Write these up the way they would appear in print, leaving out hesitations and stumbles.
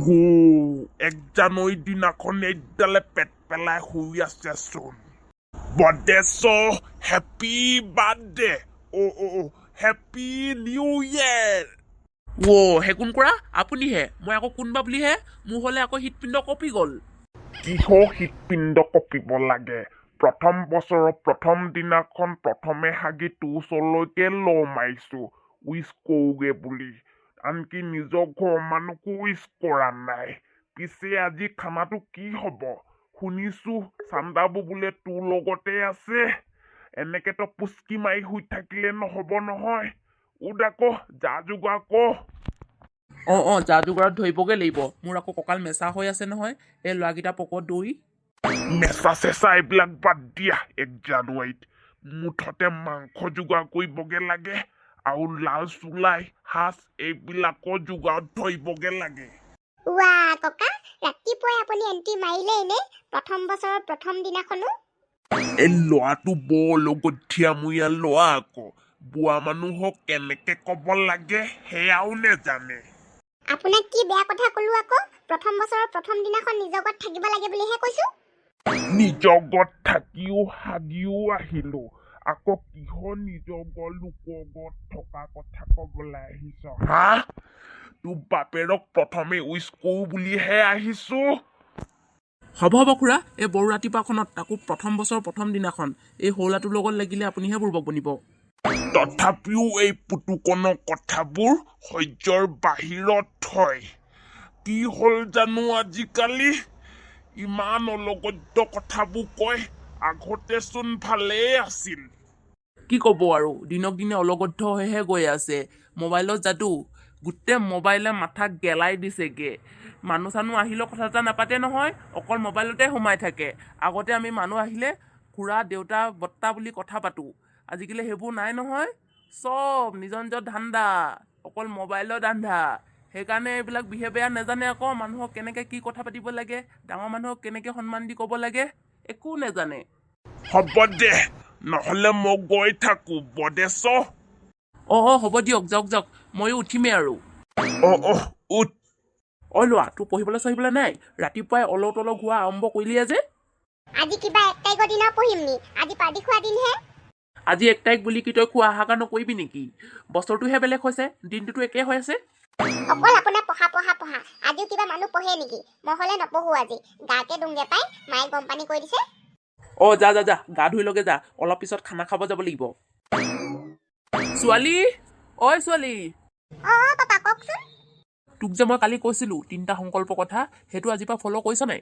1 জানুৱাৰী দিনাখন এইডালে পেট পেলাই শুই আছে চোন। বদেছ, হেপী বাৰ্থডে, অ' অ' হেপী নিউ ইয়েৰ। অ' হে, কোন কৰা আপুনিহে? মই আকৌ কোনবা বুলিহে। মোৰ হ'লে আকৌ হৃদপিণ্ড কঁপি গ'ল। কিহৰ হৃদপিণ্ড কঁপিব লাগে? প্ৰথম বছৰৰ প্ৰথম দিনাখন প্ৰথমে হাগি তোৰ ওচৰলৈকে লৰ মাৰিছো উইচ কৰোগে বুলি। আনকি নিজৰ ঘৰৰ মানুহকো উইচ কৰা নাই। পিছে আজি খানাটো কি হ'ব? শুনিছো চান্দাবোৰ বোলে তোৰ লগতে আছে। এনেকেতো পুচকি মাৰি শুই থাকিলে নহ'ব নহয়। উঠ আকৌ, যা যোগাৰ কৰ। অঁ অঁ যা যোগাৰত ধৰিবগৈ লাগিব। মোৰ আকৌ কঁকাল মেচা হৈ আছে নহয়, এই ল'ৰাকেইটা পকত দৌৰি। মেচা চেঁচা এইবিলাক বাদ দিয়া। 1 জানুৱাৰীত মুঠতে মাংস যোগাৰ কৰিবগে লাগে আৰু লাল চুলাই সাজ এইবিলাকৰ যোগাৰত ধৰিবগে লাগে। ৱা ককা, ৰাতিপুৱাই আপুনি এণ্ট্ৰি মাৰিলে এনে প্ৰথম বছৰৰ প্ৰথম দিনাখনো। এই ল'ৰাটো বৰ লগতীয়ামূৰীয়া ল'ৰা আকৌ। বুঢ়া মানুহক কেনেকে ক'ব লাগে সেয়াও নেজানে। আপোনাক কি বেয়া কথা ক'লো আকৌ? প্ৰথম বছৰৰ প্ৰথম দিনাখন নিজৰ ঘৰত থাকিব লাগে বুলিহে কৈছো। নিজৰ ঘৰত থাকিও হাগিও আহিলো, আকৌ কিহৰ নিজৰ ঘৰ লোকৰ ঘৰত থকা কথা ক'বলৈ আহিছ? হা, তোৰ বাপেৰক প্ৰথমে উইচ কৰো বুলিহে আহিছো। হ'ব হ'ব খুৰা, এই বৰ ৰাতিপুৱাখনত, তাকো প্ৰথম বছৰৰ প্ৰথম দিনাখন এই সৰু ল'ৰাটোৰ লগত লাগিলে আপুনিহে বুৰ্বক বনিব। তথাপিও এই পুতুকনৰ কথাবোৰ সহ্যৰ বাহিৰত হয়। কি হ'ল জানো আজিকালি ইমান অলগদ্য কথাবোৰ কয়? আগতেচোন ভালেই আছিল। কি ক'ব আৰু, দিনক দিনে অলগদ্ধ হৈহে গৈ আছে। মোবাইলত যাদু, গোটেই মোবাইলে মাথা গেলাই দিছেগে। মানুহ চানুহ আহিলেও কথা চথা নাপাতে নহয়, অকল মোবাইলতে সোমাই থাকে। আগতে আমি মানুহ আহিলে খুৰা, দেউতা, বৰ্তা বুলি কথা পাতোঁ। আজিকালি সেইবোৰ নাই নহয়। চব নিজৰ নিজৰ ধান্দা, অকল মোবাইলৰ ধান্দা। সেইকাৰণে এইবিলাক বিহেভিয়াৰ নাজানে আকৌ। মানুহক কেনেকৈ কি কথা পাতিব লাগে, ডাঙৰ মানুহক কেনেকৈ সন্মান দি ক'ব লাগে, একো নাজানে। হ'ব দে, নহ'লে মই গৈ থাকো বদেছ। অঁ অঁ হ'ব দিয়ক, যাওক যাওক, ময়ো উঠিমেই আৰু। অ অ উঠ। অ ল'ৰা, তোৰ পঢ়িবলৈ চঢ়িবলৈ নাই? ৰাতিপুৱাই অলৌ তলৌ হোৱা আৰম্ভ কৰিলিয়ে যে। আজি কিবা 1 তাৰিখৰ দিনা পঢ়িম নি? আজি পাৰ্টি খোৱা দিনহে। আজি 1 তাৰিখ বুলি কি তই খোৱা অহা নকৰিবি নেকি? বছৰটোহে বেলেগ হৈছে, দিনটোতো একে হৈ আছে। অকল আপোনাৰ পঢ়া পঢ়া পঢ়া। আজিও কিবা মানুহ পঢ়ে নেকি? মই হ'লে নপঢ়ো আজি, গাকে ডুংগে পাই। মায়ে গৰম পানী কৰি দিছে। অ যা যা যা, গা ধুই লগে যা। অলপ পিছত খানা খাব যাব লাগিব। ছোৱালী, ঐ ছোৱালী। অ অ পাপা, কওকচোন। তোক যে মই কালি কৈছিলো তিনিটা সংকল্প কথা, সেইটো আজিৰ পৰা ফ'ল' কৰিছ নাই?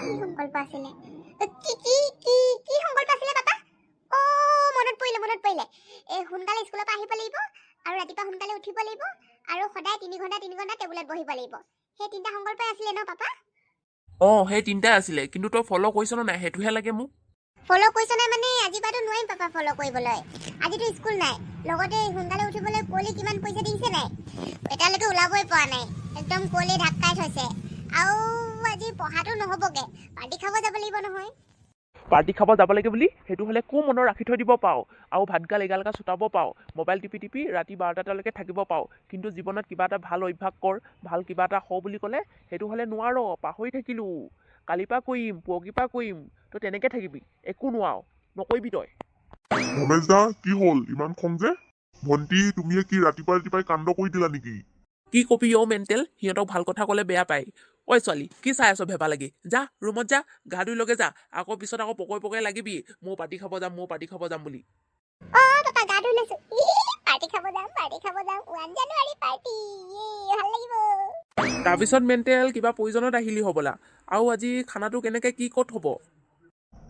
কি সংকল্প আছিলে? কি কি কি কি সংকল্প আছিলে পাপা? অ, মনত পৰিলে, মনত পৰিলে। এই সোনকালে স্কুলৰ পৰা আহিব লাগিব আৰু ৰাতিপুৱা সোনকালে উঠিব লাগিব আৰু সদায় 3 ঘণ্টা 3 ঘণ্টা টেবুলত বহিব লাগিব। সেই তিনিটা সংকল্পই আছিলে ন পাপা? অ, সেই তিনিটাই আছিলে। কিন্তু তই ফ'ল' কৰিছ নে নাই, সেইটোহে লাগে মোক। ফ'ল' কৰিছ নাই মানে আজিৰ পৰাতো নোৱাৰিম পাপা ফ'ল' কৰিবলৈ। আজিতো স্কুল নাই। লগতে সোনকালে উঠিবলৈ কুঁৱলী কিমান পইচা দিছে নাই, এতিয়ালৈকে ওলাবই পৰা নাই। একদম কুঁৱলী ঢাকাই থৈছে। আৰু আজি পঢ়াটো নহ'বগে, পাৰ্টি খাব যাব লাগিব নহয়। পাৰ্টি খাব যাব লাগে বুলি সেইটো হ'লে কো মনত ৰাখি থৈ দিব পাওঁ আৰু ভাতগাল এগালকা চুটাব পাওঁ, মোবাইল টিপি টিপি ৰাতি 12টালৈকে থাকিব পাওঁ, কিন্তু জীৱনত কিবা এটা ভাল অভ্যাস কৰ, ভাল কিবা এটা হ বুলি ক'লে সেইটো হ'লে নোৱাৰ। পাহৰি থাকিলোঁ, কালিৰ পৰা কৰিম, পৰহিৰ পৰা কৰিম, তই তেনেকৈ থাকিবি। একো নোৱাৰ, নকৰিবি তই। ৰমেশ দা, কি হ'ল ইমান খং যে? ভণ্টি, তুমিয়ে কি ৰাতিপুৱাই ৰাতিপুৱাই কাণ্ড কৰি দিলা নেকি? কি কবি অ' মেণ্টেল, সিহঁতক ভাল কথা ক'লে বেয়া পায়। ঐ ছোৱালী, কি চাই আছ ভেবা লাগি? যা, ৰুমত যা, গা ধুই লগে যা। আকৌ পিছত আকৌ পকৈ পকৈ লাগিবি, ময়ো পাৰ্টি খাব যাম, ময়ো পাৰ্টি খাব যাম বুলি। অ পাপা, গা ধুই লৈছো। পাৰ্টি খাব যাম, পাৰ্টি খাব যাম, 1 জানুৱাৰী পাৰ্টি, ভাল লাগিব। তাৰপিছত মেণ্টেল, কিবা প্ৰয়োজনত আহিলি হ'বলা। আৰু আজি খানাটো কেনেকৈ কি ক'ত হ'ব?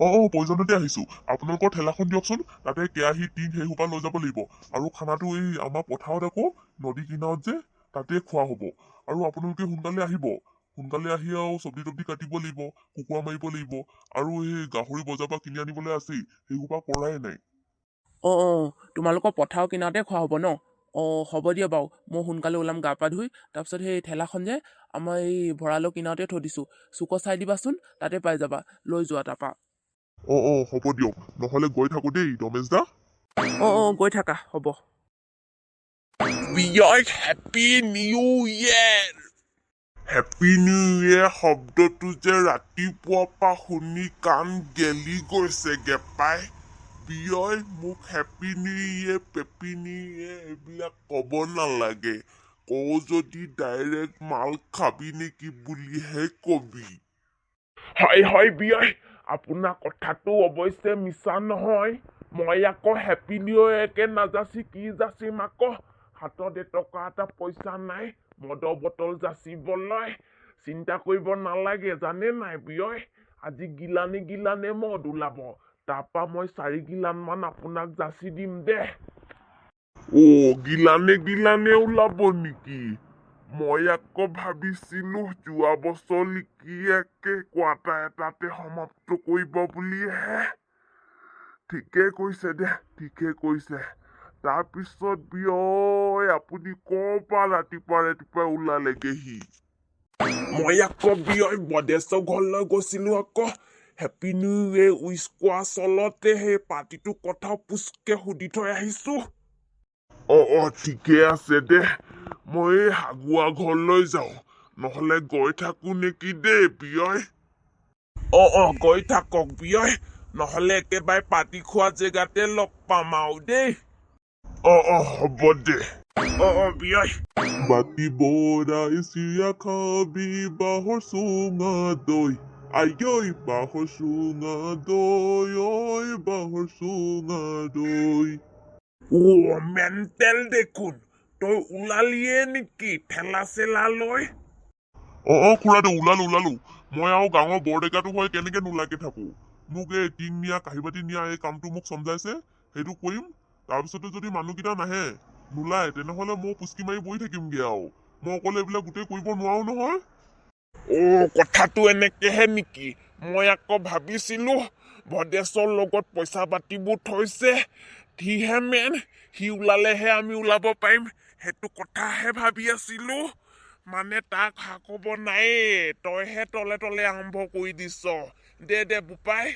অ, প্ৰয়োজনতে আহিছো। আপোনালোকৰ ঠেলাখন দিয়কচোন, তাতে কেৰাহী, টিং সেই সোপা লৈ যাব লাগিব। আৰু খানাটো এই আমাৰ পথাৰত আকৌ নদী কিনাৰত যে, তাতে খোৱা হ'ব। আৰু আপোনালোকে সোনকালে আহিব। সোনকালে আহি আৰু চব্জি তব্জি কাটিব লাগিব, কুকুৰা মাৰিব লাগিব আৰু এই গাহৰি বজাৰৰ পৰা কিনি আনিবলৈ আছেই, সেই সোপা কৰাই নাই। অঁ অঁ তোমালোকৰ পথাৰৰ কিনাৰতে খোৱা হ'ব ন? অঁ, হ'ব দিয়া বাৰু, মই সোনকালে ওলাম গা পা ধুই। তাৰপিছত সেই ঠেলাখন যে আমাৰ এই ভঁৰালৰ কিনাৰতে থৈ দিছোঁ, চুকত চাই দিবাচোন, তাতে পাই যাবা, লৈ যোৱা তাৰপৰা। অ, হ'ব দিয়ক। নহ'লে গৈ থাকো দেই ৰমেশ দা। অঁ অঁ গৈ থাকা, হ'ব। We are happy new year. Happy new year শব্দটো যে ৰাতিপুৱাৰ পৰা শুনি কাণ গেলি গৈছেগে পাই। বিয়য়, মোক happy new year, peppy new year এইবিলাক ক'ব নালাগে। কওঁ যদি ডাইৰেক্ট মাল খাবি নেকি বুলিহে কবি। হয় হয় বিয়য়, আপোনাৰ কথাটো অৱশ্যে মিছা নহয়। মই আকৌ হেপী নিউ ইয়েৰকে নাযাচি কি যাচিম আকৌ? হাতত এটকা এটা পইচা নাই মদৰ বটল যাচিবলৈ। চিন্তা কৰিব নালাগে, জানে নাই বিয়য়, আজি গিলানে গিলানে মদ ওলাব, তাৰপৰা মই 4 গিলানমান আপোনাক যাচি দিম দে। অ', গিলানে গিলানে ওলাব নেকি? মই আকৌ ভাবিছিলো যোৱা বছৰ লিকিয়াকে কোৱাৰ্টাৰ এটাতে সমাপ্ত কৰিব বুলিহে। ঠিকে কৈছে দে, ঠিকে কৈছে। তাৰপিছত বিয়য়, আপুনি ক'ৰ পৰা ৰাতিপুৱা ৰাতিপুৱা ওলালেগেহি? মই আকৌ বিয়য় বদেশ্বৰ ঘৰলৈ গৈছিলো আকৌ। হেপী নিউ ইয়েৰ উইচ কোৱা চলতে সেই পাৰ্টিটোৰ কথাও পুচকে সুধি থৈ আহিছো। অ অ ঠিকে আছে দে। মই এই হাগুৱা ঘৰলৈ যাওঁ, নহ'লে গৈ থাকো নেকি দেই বিয়য়। অ অ গৈ থাকক বিয়য়, নহ'লে একেবাৰে পাৰ্টি খোৱা জেগাতে লগ পাম আৰু দেই। অ অ হ'ব দে। অ অ বিয়য়। বাতি বৰাই চিৰা খাবি, বাঁহৰ চুঙা দৈ, আইঐ বাঁহৰ চুঙা দৈ, ঐ বাঁহৰ চুঙা দৈ। অ মেণ্টেল দেখোন, তই ওলালিয়ে নেকি ঠেলা চেলা লৈ? অ অ খুৰাদেউ, ওলালো ওলালো। মই আৰু গাঁৱৰ বৰডেকাটো হৈ কেনেকে নোলাকে থাকো? মোক এই টিং নিয়া, কাঁহী বাতি নিয়া এই কামটো মোক চমজাইছে, সেইটো কৰিম। তাৰপিছতে যদি মানুহকেইটা নাহে, নোলায়, তেনেহ'লে মই পুচকি মাৰি বহি থাকিমগে আৰু। মই অকলে এইবিলাক গোটেই কৰিব নোৱাৰো নহয়। অ, কথাটো এনেকেহে নেকি? মই আকৌ ভাবিছিলো ভদেশ্বৰ লগত পইচা পাতিবোৰ থৈছে, সিহে মেইন, সি ওলালেহে আমি ওলাব পাৰিম, সেইটো কথাহে ভাবি আছিলো। মানে তাক খা খবৰ নায়েই, তইহে তলে তলে আৰম্ভ কৰি দিছ। দে দে বোপাই,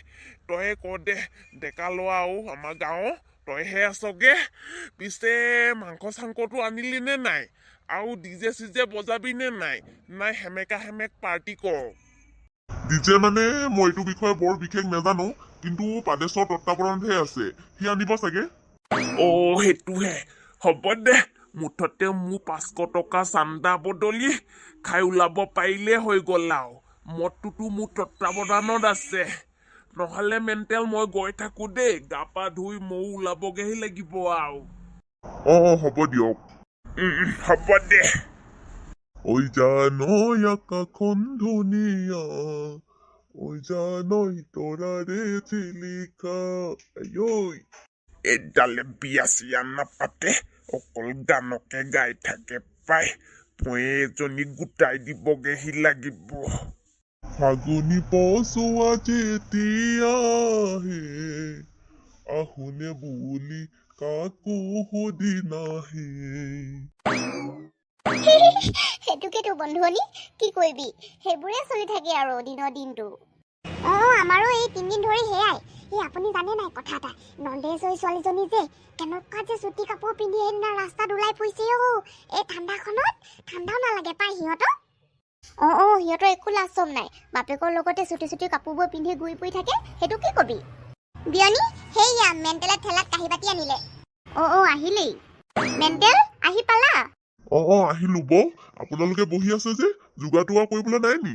তয়ে ক দে, ডেকা ল'ৰা আৰু আমাৰ গাঁৱৰ তইহে আছগে। পিছে মাংস চাংসটো আনিলি নে নাই? আৰু ডিজে চিজে বজাবি নে নাই, নাই সেমেকা সেমেক পাৰ্টি কৰ? ডিজে মানে মই এইটো বিষয়ে বৰ বিশেষ নাজানো, কিন্তু পাদেশ্বৰ তত্বাৱধানতহে আছে, সি আনিব চাগে। অ, সেইটোহে, হ'ব দে। মুঠতে মোৰ 500 টকা চান্দা বদলি খাই ওলাব পাৰিলে হৈ গ'ল আৰু। মদটোতো মোৰ তত্বাৱধানত আছে। নহ'লে মেণ্টেল, মই গৈ থাকো দেই, গা পা ধুই ময়ো ওলাবগৈহে লাগিব আৰু। অ অ হ'ব দিয়ক। হ'ব দে। ঐ জানৈ আকাশখন ধুনীয়া, ঐ জানৈ তৰাৰে জিলিকা, ঐ। এইডালে বিয়া চিয়া নাপাতে, অকল গানকে গাই থাকে পাই। মই এজনী গোটাই দিবগেহি লাগিব। ফাগুনী পছোৱা যেতিয়া আহে, আহোনে বুলি কাকো সুধি নাহে। সেইটোকেতো বন্ধুৱনী, কি কৰিবি, সেইবোৰে চলি থাকে আৰু দিনৰ দিনটো। অঁ, আমাৰো এই 3 দিন ধৰি সেয়াই। এই আপুনি জানে নাই কথা এটা, নন্দেশ্বৰী ছোৱালীজনী যে কেনেকুৱা যে চুটি কাপোৰ পিন্ধি সেইদিনা ৰাস্তাত ওলাই ফুৰিছে অ'। এই ঠাণ্ডাখনত ঠাণ্ডাও নালাগে পাই সিহঁতক। অঁ অঁ সিহঁতৰ একো লাজ চৰম নাই, বাপেকৰ লগতে চুটি চুটি কাপোৰবোৰ পিন্ধি ঘূৰি ফুৰি থাকে। সেইটো কি কবি বিয়নী? সেইয়া মেণ্টেলে ঠেলাত কাঁহী বাতি আনিলে। অঁ অঁ আহিলেই মেণ্টেল, আহি পালা? অ অ আহিলো বৌ। আপোনালোকে বহি আছে যে, যোগাৰ তোগাৰ কৰিবলৈ নাই নি?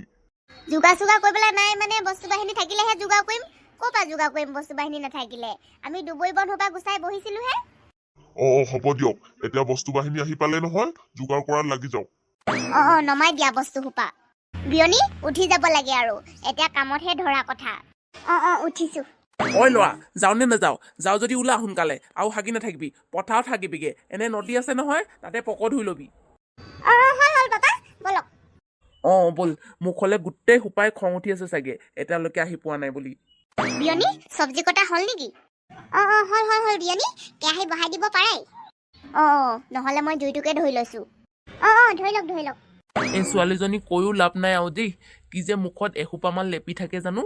যোগাৰ চোগাৰ কৰিবলৈ নাই মানে, বস্তু বাহিনী থাকিলেহে যোগাৰ কৰিম। ক'ৰ পৰা যোগাৰ কৰিম বস্তু বাহিনী নাথাকিলে? আমি দুবৰি বন সোপা গুচাই বহিছিলোহে। অ অ হ'ব দিয়ক। এতিয়া বস্তু বাহিনী আহি পালে নহয়, যোগাৰ কৰাত লাগি যাওক। অ অ নমাই দিয়া বস্তু সোপা। বিয়নী, উঠি যাব লাগে আৰু, এতিয়া কামতহে ধৰা কথা। অ অ উঠিছো। ঐ ল'ৰা, যাওঁ নে নাযাওঁ? যাওঁ যদি ওলা সোনকালে আৰু হাগি নাথাকিবি, পথাৰত হাগিবিগে। এনে নদী আছে নহয়, তাতে পকত ধুই ল'বি। অ অ, হ'ল হ'ল পাপা, ব'লক। অঁ ব'ল। মুখলে গোটেই সোপাই খং উঠি আছে চাগে, এতিয়ালৈকে আহি পোৱা নাই বুলি। বিয়নী, চব্জি কটা হ'ল নেকি? অ অ হ'ল হ'ল হ'ল বিয়নী, কেৰাহী বহাই দিব পাৰাই। অ অ নহ'লে মই জুইটোকে ধৰি লৈছো। অ অ ধৰি লওক, ধৰি লওক। এই ছোৱালীজনী কৈও লাভ নাই আৰু দেই, কি যে মুখত এসোপামান লেপি থাকে জানো।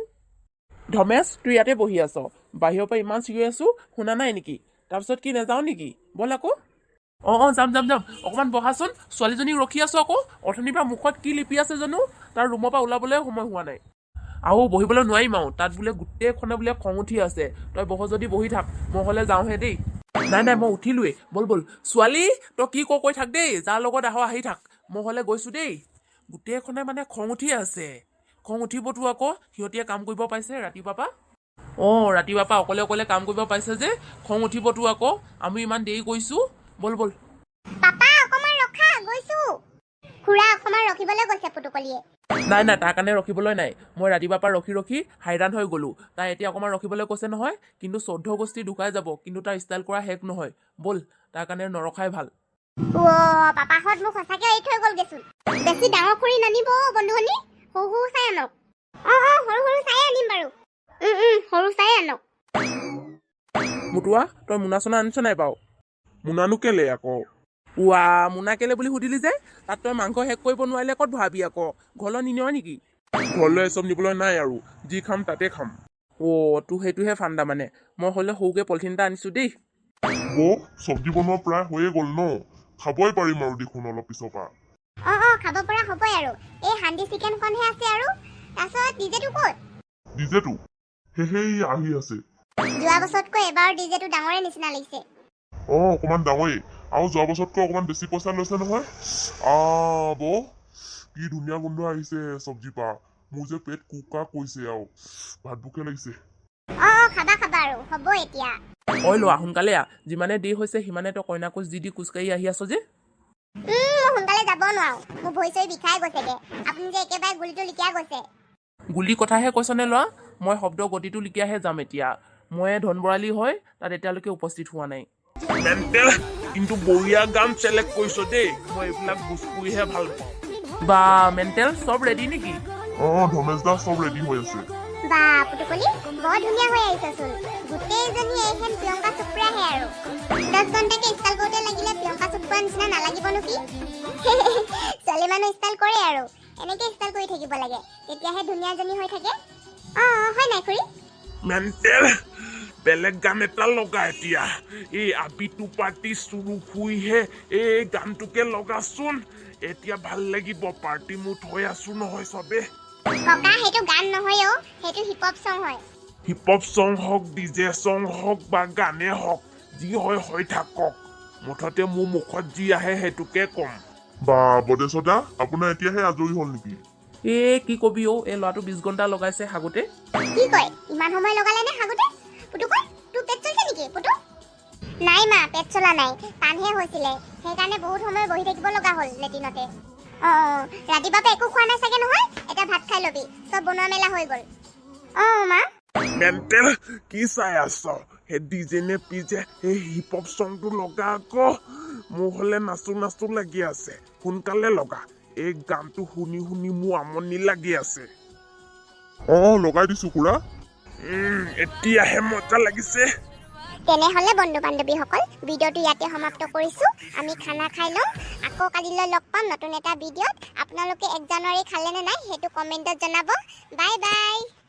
ধমেশ, তুই ইয়াতে বহি আছ? বাহিৰৰ পৰা ইমান চিঞৰি আছো, শুনা নাই নেকি? তাৰপিছত কি, নাযাওঁ নেকি? ব'ল আকৌ। অঁ অঁ, যাম যাম যাম, অকণমান বহাচোন। ছোৱালীজনীক ৰখি আছোঁ আকৌ। অথনিৰ পৰা মুখত কি লিপি আছে জানো, তাৰ ৰুমৰ পৰা ওলাবলৈ সময় হোৱা নাই। আৰু বহিবলৈ নোৱাৰিম আৰু, তাত বোলে গোটেইখনে বোলে খং উঠি আছে। তই বহ যদি বহি থাক, মই হ'লে যাওঁহে দেই। নাই নাই, মই উঠিলোৱেই। ব'ল ব'ল। ছোৱালী, তই কি ক কৈ থাক দেই, যাৰ লগত আহ আহি থাক, মই হ'লে গৈছোঁ দেই। গোটেইখনে মানে খং উঠি আছে। খং উঠিবতো আকৌ, সিহঁতিয়ে কাম কৰিব পাইছে ৰাতিপুৱাৰ পৰা। অঁ, ৰাতিপুৱাৰ পৰা অকলে অকলে কাম কৰিব পাইছে যে, খং উঠিবতো আকৌ। আমি ইমান দেৰি কৰিছোঁ। ব'ল ব'ল। পাপা, অকণমান ৰখা, গৈছো। খুৰা, অকণমান ৰখিবলৈ গৈছে পুতুকলিয়ে। নাই নাই, তাৰ কাৰণে ৰখিবলৈ নাই। মই ৰাতিপুৱাৰ পৰা ৰখি ৰখি হাইৰাণ হৈ গ'লো। তাই এতিয়া অকণমান ৰখিবলৈ কৈছে নহয়, কিন্তু 14 গোষ্ঠী ঢুকাই যাব, কিন্তু তাৰ ষ্টাইল কৰা শেষ নহয়। ব'ল, তাৰ কাৰণে নৰখাই ভাল। অ' পাপাহঁত মোক সঁচাকে এৰি থৈ গ'লগেচোন। বেছি ডাঙৰ খুৰী নানিব অ' বন্ধুহনী, সৰু সৰু চাই আনক। অঁ অঁ, সৰু সৰু চাই আনিম বাৰু। সৰু চাই আনক। মুতুৱা, তই মোনা চোনা আনিছ নাই বাৰু? মোনানো কেলে আকৌ? উৱা, মোনা কেলে বুলি সুধিলি যে? তাত তই মাংস শেষ কৰিব নোৱাৰিলে ক'ত ভৰাবি আকৌ? ঘৰলৈ নিনিয় নেকি? ঘৰলৈ চব নিবলৈ নাই আৰু, যি খাম তাতে খাম। অ', তোৰ সেইটোহে ফাণ্ডা মানে। মই হ'লে সৰুকে পলিথিন এটা আনিছোঁ দেই। বৌ, চব্জি বনোৱা প্ৰায় হৈয়ে গ'ল ন? খাবই পাৰিম আৰু দেখোন অলপ পিছৰ পৰা। অঁ অঁ, খাব পৰা হ'বই আৰু। এই হান্দি চিকেনখনহে আছে আৰু। তাৰপিছত ডিজেটো ক'ত? ডিজেটো সেই আহি আছে। যোৱা বছৰতকৈ এবাৰ ডিজেটো ডাঙৰে নিচিনা লাগিছে। অ, অকণমান ডাঙৰেই আৰু যোৱা বছৰতকৈ অকণমান বেছি পইচা লৈছে নহয়। বৌ, কি ধুনীয়া গোন্ধ আহিছে চব্জিৰ পৰা। মোৰ যে পেট কুকা কৈছে আৰু ভাত ভোকে লাগিছে। অঁ অঁ, খাবা খাবা আৰু, হ'ব এতিয়া। ঐ লোৱা, সোনকালে আহ। যিমানে দেৰি হৈছে সিমানে তই কইনা কোচ দি দি খোজকাঢ়ি আহি আছ যে। মই সোনকালে যাব নোৱাৰো, মোৰ ভৰি চৰি বিষাই গৈছেগে। আপুনি যে একেবাৰে গুলিটো লিকিয়া গৈছে। গুলি কথাহে কৈছনে ল'ৰা? মই শব্দ গতিটো লিকিয়াহে যাম এতিয়া। মই ধনবৰালি হয় তাত এতিয়ালৈকে উপস্থিত হোৱা নাই। মেণ্টেল, কিন্তু বঢ়িয়া গান চিলেক্ট কৰিছ দেই। মই এইবিলাক ভোজপুৰীহে ভাল পাওঁ। বা মেণ্টেল, চব ৰেডি নেকি? অ ধমেশ দা, চব ৰেডি হৈ আছে। বা পুতুকলি, বৰ ধুনীয়া হৈ আহিছচোন। গোটেইজনী এইখন প্ৰিয়ংকা চোপ্ৰাহে আৰু। 10 ঘণ্টাকে ষ্টাইল কৰোঁতে লাগিলে প্ৰিয়ংকা চোপ্ৰাৰ নিচিনা নালাগিবনো কি? ছোৱালী মানুহ ষ্টাইল কৰে আৰু এনেকে ষ্টাইল কৰি থাকিব লাগে, তেতিয়াহে ধুনীয়াজনী হৈ থাকে। অঁ, হয় নাই খুৰী? মেণ্টেল, বেলেগ গান এটা লগা এতিয়া। এই আবিটো পাৰ্টি চুৰু শুইহে, এই গানটোকে লগাচোন। এতিয়া ভাল লাগিব, পাৰ্টি মুড হৈ আছো নহয় চবে। ককা, সেইটো গান নহয় অ', সেইটো হিপ হপ চং হয়। হিপ হপ চং হওক, ডিজে চং হওক বা গানে হওক, যি হয় হৈ থাকক, মুঠতে মোৰ মুখত যি আহে সেইটোকে ক'ম। বা বদেশ্বৰ দা, আপোনাৰ এতিয়াহে আজৰি হ'ল নেকি? এই কি কবি অ', এই ল'ৰাটো 20 ঘণ্টা লগাইছে সাগোতে। কি কয়, ইমান সময় লগালে নে সাগোতে? পুতুকল, তোৰ পেট চলিছে নেকি পুতু? নাই মা, পেট চলা নাই, টানহে হৈছিলে, সেইকাৰণে বহুত সময় বহি থাকিব লগা হ'ল লেট্ৰিনতে। অঁ অঁ, ৰাতিপুৱাৰ পৰা একো খোৱা নাই চাগে নহয়? এটা ভাত খাই ল'বি, চব বনোৱা মেলা হৈ গ'ল। অঁ মা। মেণ্টেল, কি চাই আছ? সেই ডিজে নে পিজে, সেই হিপ হপ চংটো লগা আকৌ। মোৰ হ'লে নাচো নাচো লাগি আছে। সোনকালে লগা, এই গানটো শুনি শুনি মোৰ আমনি লাগি আছে। অ, লগাই দিছো খুৰা। এতিয়াহে মজা লাগিছে। তেনেহ'লে বন্ধু বান্ধৱীসকল, ভিডিঅ'টো ইয়াতে সমাপ্ত কৰিছোঁ। আমি খানা খাই লওঁ। আকৌ কালিলৈ লগ পাম নতুন এটা ভিডিঅ'ত। আপোনালোকে 1 জানুৱাৰী খালে নে নাই, সেইটো কমেণ্টত জনাব। Bye bye.